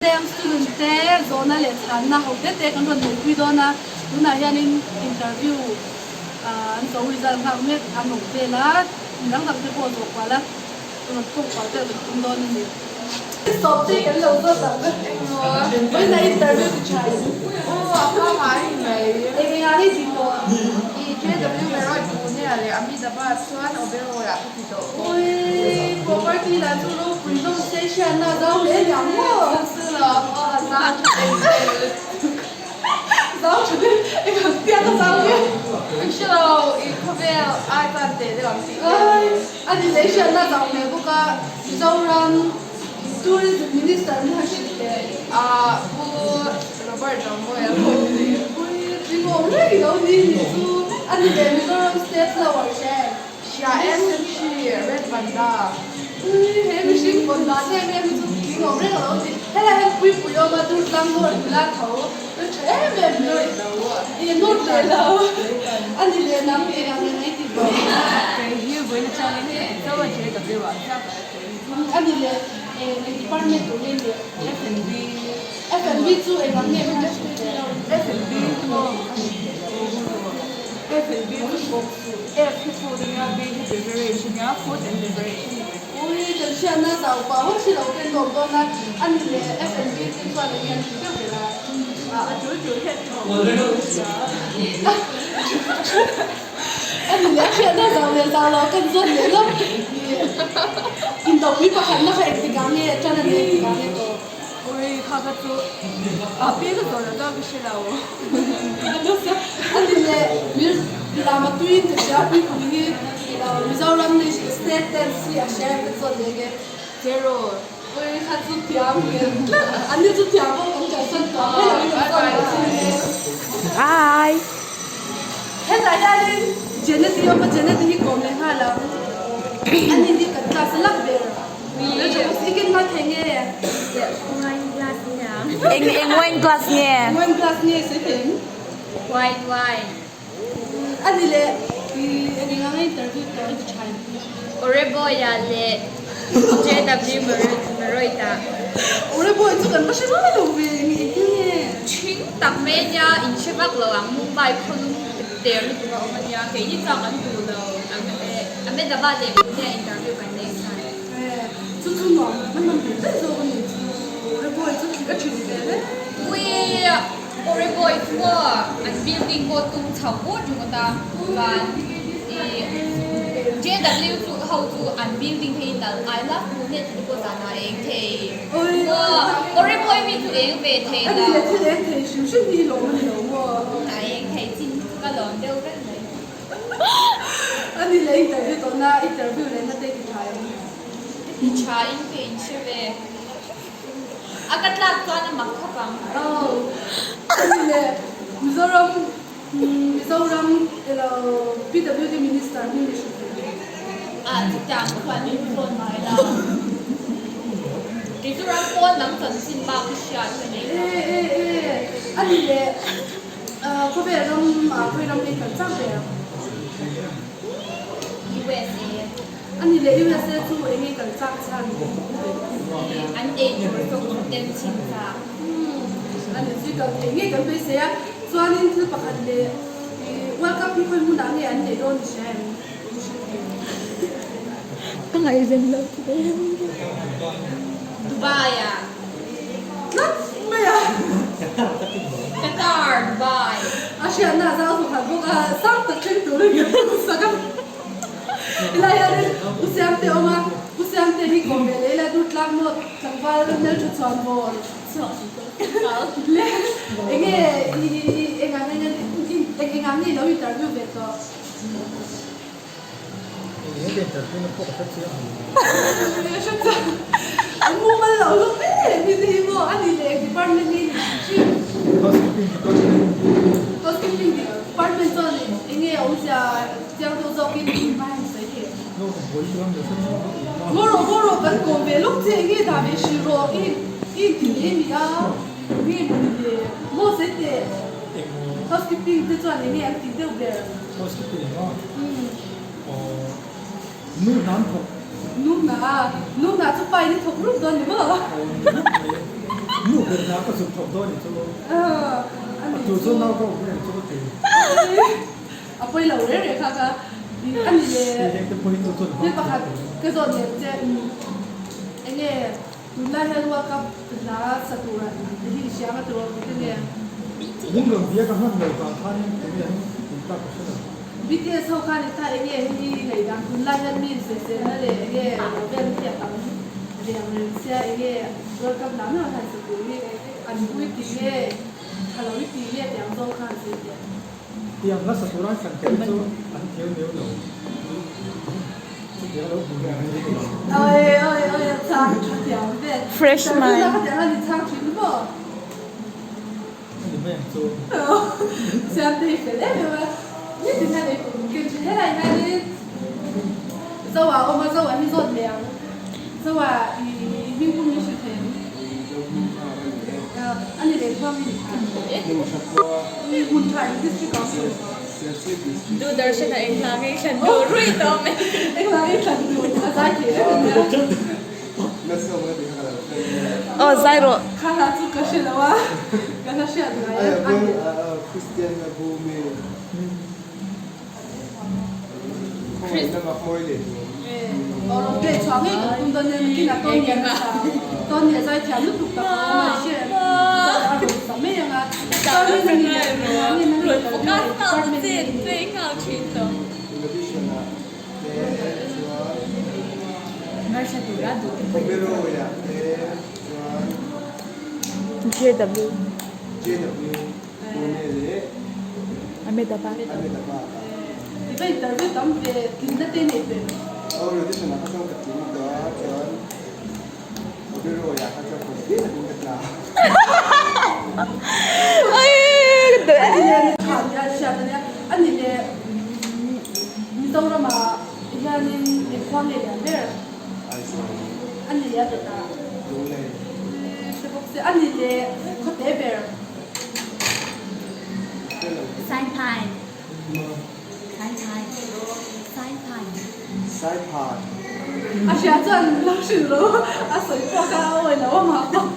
Leng student te zawhna leh chhanna ho te te kan rawn neihpui dawn a, tunah hianin interview an zo result nghak mek an awm vel a, midang dang te pawh zawh kual a rawn thawk kual vel kan tum dawn a ni. Sawp te kan lo zawt ang vawiin ah interview ti tha in. Aw a hma ngai mai. Eng eng ah nge ti tawh? I JW Marriott Pune ah leh Ahmedabad chuan Oberoi ah ka ti tawh bawk. Ui property lah chu ropui hlawm se hriatna a zau hle aniang maw? Chu lawm aw a zau tha deuh deuh. Zau tha deuh eng ang tiang a zau nge? Ka hre lo i khawvel ai chuan teh deuh ang tih te. Ai a ni leh hriatna a zau hle bawk a Mizoram Tourism Minister min han hrilh teh. Ah Pu Robert Romawia pawh ni. Ui tling awm reng i lo ni nih chu a ni leh Mizoram State Flower hre. Hria em kan hri Red Panda. Ui he mihring pawn dan em em hi chu tling awm reng a lo ni. Helai hian puipui awm a dur tlang nawr nula tho ka tha em em mai. I nawr leh lo. A ni leh nang eng ang eng ei tih bawk. Kei hi vawiin atangin Zo a JW ah chiah ka la cheng. A ni leh eng department tur nge ni? F&B. F&B chu eng ang nge hman thin le? F&B chu F&B chu F hi food ania B hi beverage ania food and beverage a ni mai. Ui kan hriatna zau pah hawk si lo ten lawm dawn a, a ni leh F&B te chuan eng nge an ti deuh ber a? A tul tul hian thawk a hria. A ni leh hriatna zau leh zau lo kan zawn leh lawk indopui pakhatna kha engtikah nge tan a ni engtikah nge tawh? Ui kha kha chu a pi ka zawh loh chuan ka hre lo. A ni leh mir lama tuiin ka hria puipui hi Mizoram nation state ten si a hria em ka zawt leh nge. Zero. Ui kha chu thiam hmel tlat an ni chu thiam pawh kan kalsan tawh ang hei lo in kan zawt leh thin nge. Bye. Hetah hianin Janet hi awm a Janet hi kawm leh nghal ang. Ani hi kan class a lak ber. Eng eng wine glass nge? Wine glass nge sawi thei em? White wine. Ani leh i eng eng anga interview tawh i ti tha em? Oreboya leh JW Marriott-ah. Oreboy chu kan va hre mai lo ve, eng engtin nge? Ṭhing tak mai ania, in hre vak lo ang, Mumbai khawlum ter lutuk a awm ania, keini chuan kan duh lo. Ahmedabad leh Pune ah interview kan nei khan. Chu chu nuam a nawm hmel daih zawk a ni chu Oreboy chu thik a thin ve hle. Ui Oreboy chu maw an building pawh tum chho vut ringawt a chuan i JW chu ho chu an building hi nal I love Pune tih te pawh zanah a eng thei maw Oreboy mi chu eng ve thei lo. A ni leh thil eng thei hrim hrim hi lawm a ni lo maw. A eng thei chin chu ka lawm deuh vek mai. A ni leh interview tawh na interview leh na te i ti tha em? Ka ti tha in ka in hre ve. A ka tlak chuan a mak khawp ang. Aw a ni leh Mizoram Mizoram elo PWD Minister hming i hrilh thei em? Ah chutiang chuan min phone mai la. Kei chu ram pawn lam chanchin bak i hriat ka nei lo. E e e a ni leh Khawvel ram ah khawi ram hi kan chak ve ang. USA. A ni leh USA chu eng nge kan chak chhan? An ei tur zawk chu tem chhin chak. A ni chu kan eng nge kan beisei a, chuanin thil pakhat leh World Cup hi khawi hmunah nge an neih dawn i hria em? Ka ngaihven lo tih. Dubai ah. Tlat mai a. Qatar, Dubai. A hriatna a zau thawk han bawk a, sang tak thleng tur in kan hmusak a. Helai hianin U Siamte a awm a, U Siamte hi kawm ve leh ila dur tlak maw tlangval hmeltha chuan maw le enge i eng ang eng eng ang nge i lo interview ve tawh. An mumal lo hlawm em em hi maw a ni leh department hi ni hrim housekeeping department chuan eng nge awmzia chiang deuh zawkin hma hian sawi thei maw rawh maw rawh kan kawm ve lawk che eng nge dah ve hrilh rawh i i inti leh a ni a nge maw ni le maw sawi teh housekeeping te chuan eng nge an tih deuh ber. Nu hna an thawk. Nu hna, nu hna chu pa in i thawk rup dawn ni maw? Aw ni rup mai. Nu ber hna ka zuk thawk dawn ni chu. A tu chu nau ka awm reng chu ka ti. A pawi lo reng reng kha ka a ni le. Thil pakhat ka zawt leh che enge tunlai hian World Cup hla sa tur ah te hi i hria nga tiraw tih nge. Min rawn bia ka hman lo vang khanin tunge an tih tak ka hre lo. BTS ho khan i tha enge hi ngaihdan tunlai hian mi insawiselna leh enge lo vel hi a tam reng reng sia enge World Cup lam lam han sa tur hi an pui ti nge tha lo i ti nge tih ang zawng khan sawi teh. Tiang nasa tur an thlan kher chu an thiam leu lo. Chutiang lo hmu ve ang hi lo. Oi oi oi a chhang tha thiam ve. Fresh mind. Ka tiang a ni chhang thin maw? A ni mai ang chu. Siamte hi fel em em a. Nitin hian ei tur min ken thin. Helai hianin Zoa a awm a, Zoa hi zawt leh ang. Zoa i hming pum min hrilh thei em? A ni leh khua mi ni kha. Hmun tha in district a awm Doordarshan ah eng hla ngei thlan duh ruih tawh mai. Eng hla ngei thlan duh a zai thei reng a nia. Aw zai rawh. Kha hla chu ka hre lo a, ka hla hriat ngai a ni. JW Ahmedabad. A hria chuan lo hrilh lo a sawi pawh kha a awi lo a mah pawh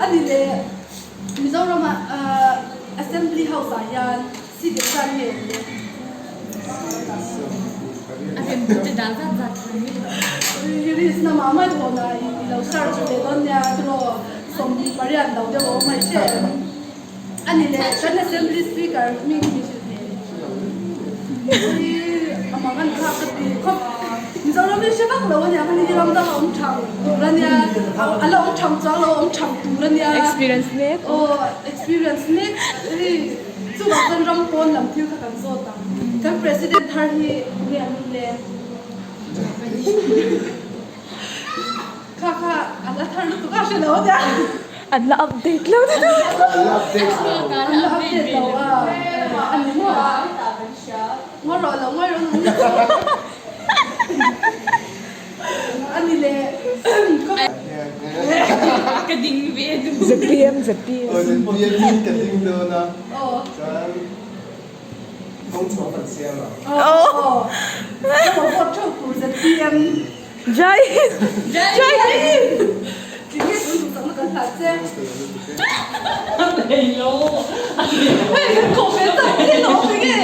a ni le Mizoram ah Assembly House ah hian seat engzat nge awm le? Risk na mah mai thawn ah i lo search ve dawn nia tiraw 28 lo deuh a awm mai hre em? A ni le, kan Assembly Speaker hming hi hrilh thei. Ui, a mang an thlak ka ti khawp. Mizoram hi hre vak lo a nia, khani hi ram dang a awm thang tur a nia, a la awm thang chuang lo, a awm thang tur a nia. Experience mek. Aw, experience mek. Hei, chuvang chuan ram pawn lam thil kha kan zawt ang. Kan President thar hi nge an awm le? Kha kha an la thar lutuk a hre lo a nia. An la update lo ni lo. An la update lo. An la update lo a. A ni maw? Ngawi rawh lo ngawi rawh nang ni chu. A ni le. Ka ding ve duh. ZPM ZPM. Aw ZPM in ka ding dawn a. Aw. Chuan kawng chhuah kan siam ang. Aw. Ka lo vote theuh tur ZPM. Jai Hind! Jai Hind! Tinge tun duh chakna kan hlat che? A nei lo. Hei kan kawh ve tak hi lo tinge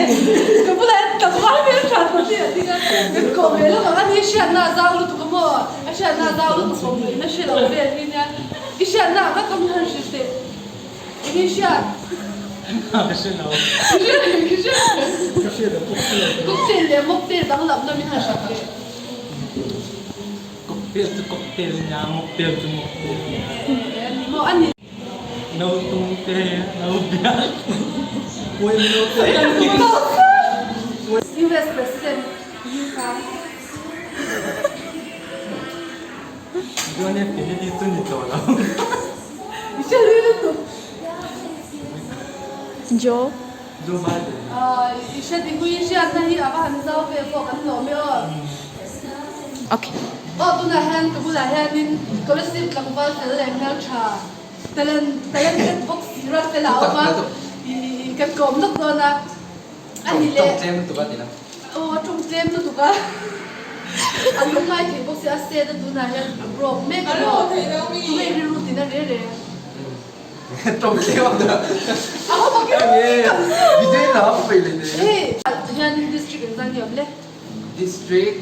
ka bulah hian tlangval hmel tha tawh hi a ding a, kan kawh ve lawk ang a ni hriatna a zau lutuk a maw? A hriatna a zau lutuk awm lo in a hre lo vel hi nia i hriatna ang a ka mi han hrilh teh eng i hriat? Ka hre lo. I hre lo i hre lo. Ka hriat ang pawh ka hre lo. Cocktail leh mocktail danglamna min han hrilh teh. Cocktail chu cocktail a nia, mocktail chu mocktail a nia. Ni maw a ni. No tum te, no bial te. Uai no te. US President Yu kha. John F Kennedy chu ni tawh lo. I hre lui lutuk. Joe. Joe Biden. I hre ti hui hriatna hi a va han zau ve pawh kan hlawm e aw. Okay. Aw tunah hian ka bulah hianin scholarship tlangval fel leh hmeltha talent talented bawk si ruat fel a awm a i kan kawm lawk dawn a a ni leh Tawng tlem lutuk a ti la. Aw a tawng tlem lutuk a a lungngai thei bawk si a set a tunah hian a broke mek a maw tunge i rilru tina reng reng. Tawng tlem ang ta. Video na ka pei leh nei. Hianin district engzah nge awm le? District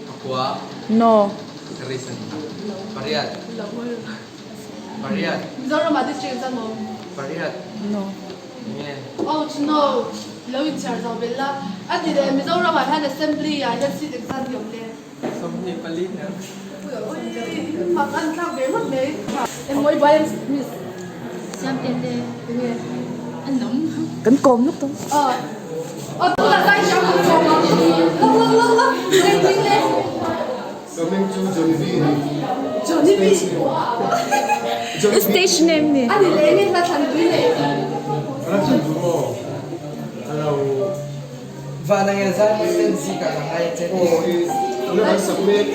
pakua. No. Recent. Pariat. Pariat. Mizoram ah district engzah nge awm? Pariat. No. Nge. Ouch no. Lo inchhiar zo belh la. A ti leh Mizoram ah hian assembly ah hian seat engzah nge awm le? 24 nia. Mak an thlak ve ngawt mai. Engmawi bai an miss. Siam te te Enge? An awm. Kan kawm luk tawh. Aw. Aw tunah zai thiam kan kawm ang. Lak lak lak lak. Eng ding le. Coming to Johnny V ni. Johnny V. Johnny V. Stage name ni. Ani leh enge hla thlan tui nei. Hla thlan tui maw? Alo. Van ang zan sen zi ka ka ngai che. Aw i tuna kan sak mek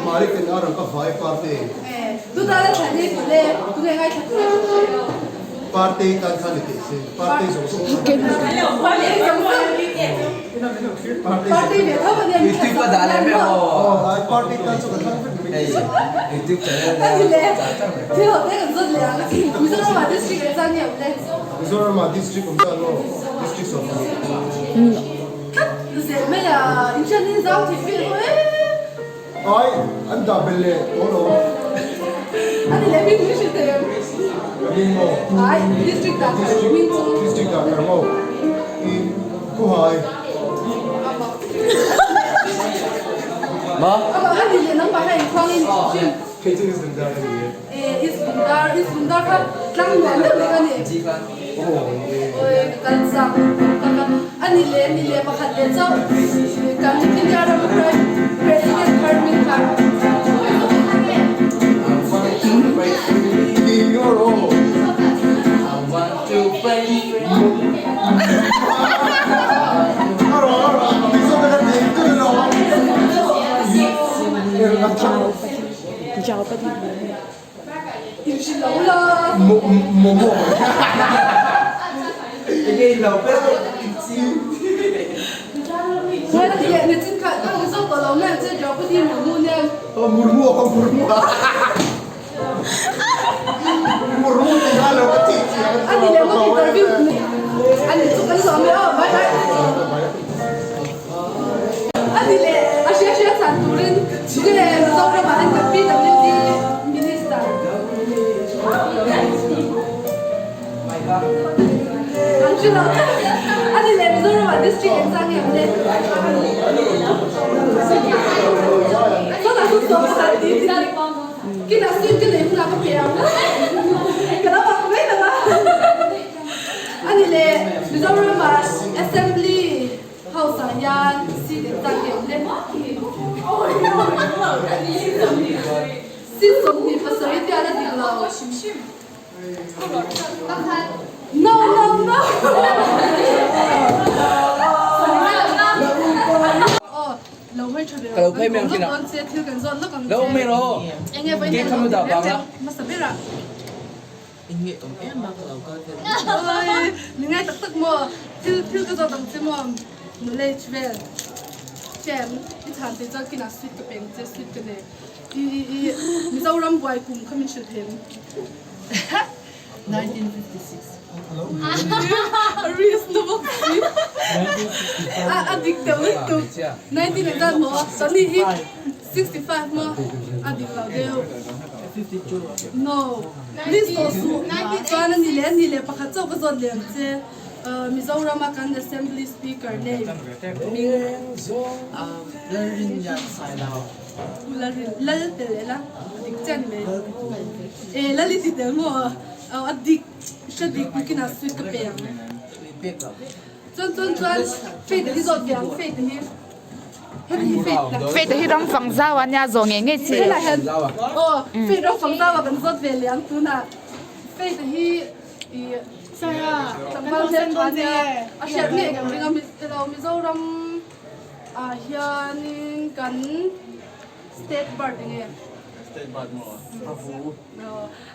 Mari kan arang ka vai party. Tuta la thlan hi tule tunge ngai thla tule. Party tan khan ni teh se party zawng zawng. Party ve tho ania mi YouTube a dah leh mai ang aw. Aw ai party tan chu ka thlang vek mai. Hei YouTube channel Ani le dah chang mai. Thil ho te kan zawt leh ang. Mizoram ah district engzah nge awm le? Mizoram ah district awm zan aw district 20. Tlat zel mai a inhriat in zau thei vel pawh e. Ai an dah belh leh tawh lo. Ani leh hming min hrilh thei em? Ka hming maw? Ai district dah thar hming chu. District dah thar maw? I Khuhai. Ma? Amah ani leh nangmah kha engkhuang in hrim. Kei chu East Lungdar a ni e. E East Lungdar, East Lungdar kha tlang nuam deuh leh ka ni. Oi ka kal chak ka ka ani leh ni leh pakhat leh chauh kan India ram prime president thar min kha. Inhrilh lo la. Momo. Enge in lo pe Chuan a ti leh nichin kha ka hmu zawk tawh lo mai ang che Draupadi Murmu nen. Aw Murmu a ka Murmu a. Murmu ti nga lo ka ti chiang. A ti leh ngawt interview a ni chu kan zawh mai aw bye bye. A ni leh a hria hria chhan turin tunge Mizoram ah hian kan PWD Minister an hre lo a ni leh Mizoram ah District engzah nge awm le Sawtah chu sawm pakhat tih kinah swim ka nei hunah ka pe ang ka lo ak mai lo a. A ni leh Mizoram ah Assembly House ah hian seat engzat nge awm le? Seat 27 te an a dik lo. No no no. Aw lo hmei tha ve Ka lo phei mai ang kinah. Thil kan zawt lawk ang che. Lo hmei rawh. Enge vawiin Gate kha mu dah vang a. Hmasa berah. Enge awm em a ka lo kal tel. Oi, ni ngai tak tak maw? Thil thil ka zawt ang che maw? Knowledge vel. Chem, i chhan te chuan kinah sweet ka peng che, sweet ka nei. I i i Mizoram buai kum kha min hrilh thei ang. 1956. Risk na bawk si. A a dik deuh lutuk. 19 engzat maw? Chuan hi 65 maw? A dik lo deuh. No. List tawh suh. Chuan a ni leh a ni leh pakhat chauh ka zawt leh ang che. Mizoram a kan Assembly Speaker name hming. Lalrinlian Sailo. Lalrin Lal tel ela a dik chiah ni mai. E Lal i ti tel maw? Aw a dik hre dik bikin a sweet ka pe ang. Chuan chuan chuan Faith hi zawt ve ang Faith hi. Faith hi ram fang zau a nia zawh ngei ngei chi. Helai hian aw Faith ram fang zau a kan zawt ve leh ang tunah Faith hi i tlangval hmel tha nia a hriat ngei kan ring a elo Mizoram ah hianin kan state bird enge State bird maw Avu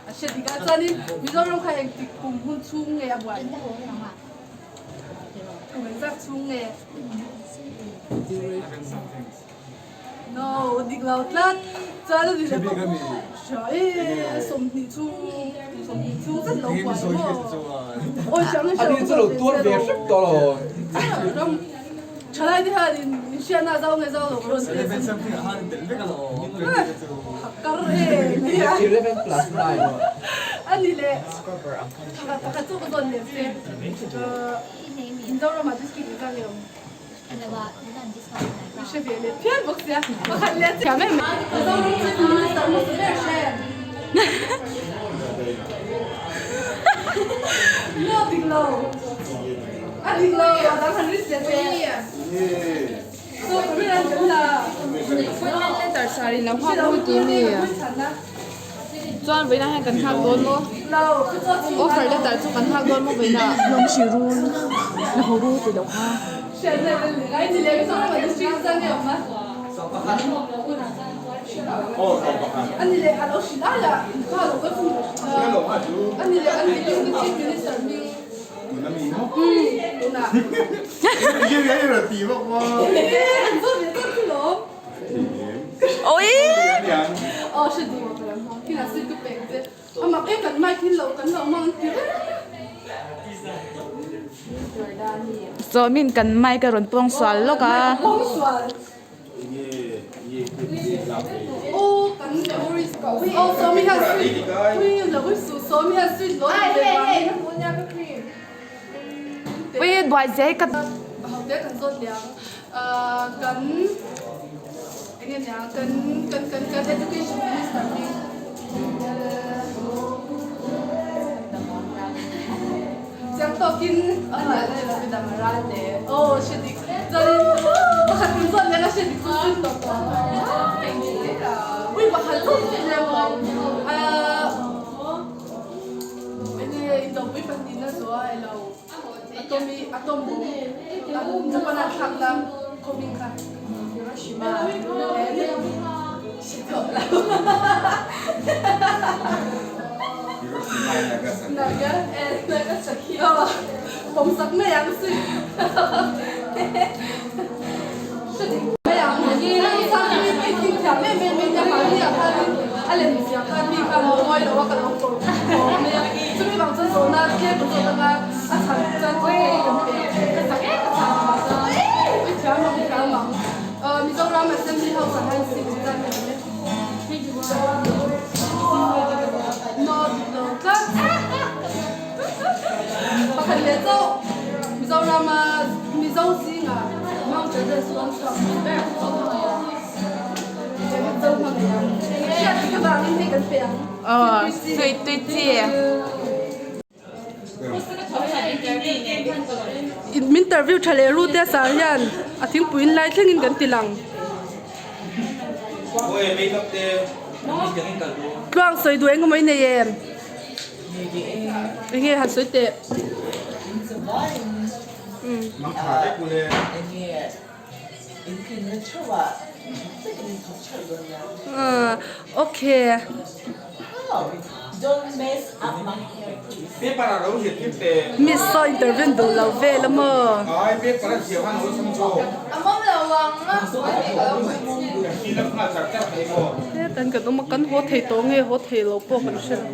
a hriat dik a chuanin Mizoram kha engtik kum hun chhung nge a buai. Kum engzat chhung nge? No, dik lo tlat. Chuan a ni leh pawh. Hria e, 20 chhung, 20 chhung zet lo buai maw? Awi hria nge hria Ani chu lo tuar ve hrep tawh lo. Ram thalai te hian in hriatna zau nge zau lo ka rawn ti a sin. Kar e mai a. 11 plus 9 maw? Ani leh pakhat chu ka zawn lem che. Mizoramah district engzah nge awm? Hre ve leh phian bawk sia. Pakhat leh chiam em. Mizoram Chief Minister hmasa ber hre. No dik lo. A dik lo. A dang han rit leh che. So ka rin an kan la. Appointment letter sar in lo nghak ru ti mi. Chuan vawiinah hian kan nghak dawn maw? Offer letter chu kan nghak dawn maw vawiinah? Sawmin kan mic a rawn pawng sual lawk a. Ui buai zel ka. Enge nia kan kan kan kan education minister hi chiang tawkin a nia le lo midang a ral le aw hre dik chuanin pakhat in zawt leh a hre dik chu sun tawh tawh ui pakhat zawt leh maw enge indopui pahnihna zuah elo Atomi atom bawm Japan a thlak na khawpin kha Hiroshima si tawh lo Hiroshima Nagasaki Naga eh Nagasaki aw pawm sak mai ang si Hre mai ang thiam em em in mahni ah khanin a lem ziah khan mi khan a ngawi lo a ka lo kawr kawr mai a chumi vang chuan zawhna tlem ka zawt anga a chhan chuan hei kan pe ka chak em ka chhan phah a i thiam ang i thiam ang Mizoram Assembly House ah hian seat zan ka awm e no dik lo tlat pakhat leh chauh Mizorama Mizo zingah Mount Everest chu an chhuak ber. Aw sweet tui chi. Interview tha leh ru te sar hian a thingpui in lai thlengin kan ti lang. Tluang sawi duh engemaw i nei em? Enge han sawi teh. Okay. Miss saw interview duh lo vel a maw? Hetan kan awm a, kan haw thei tawh nge haw thei lo pawh kan hre lo.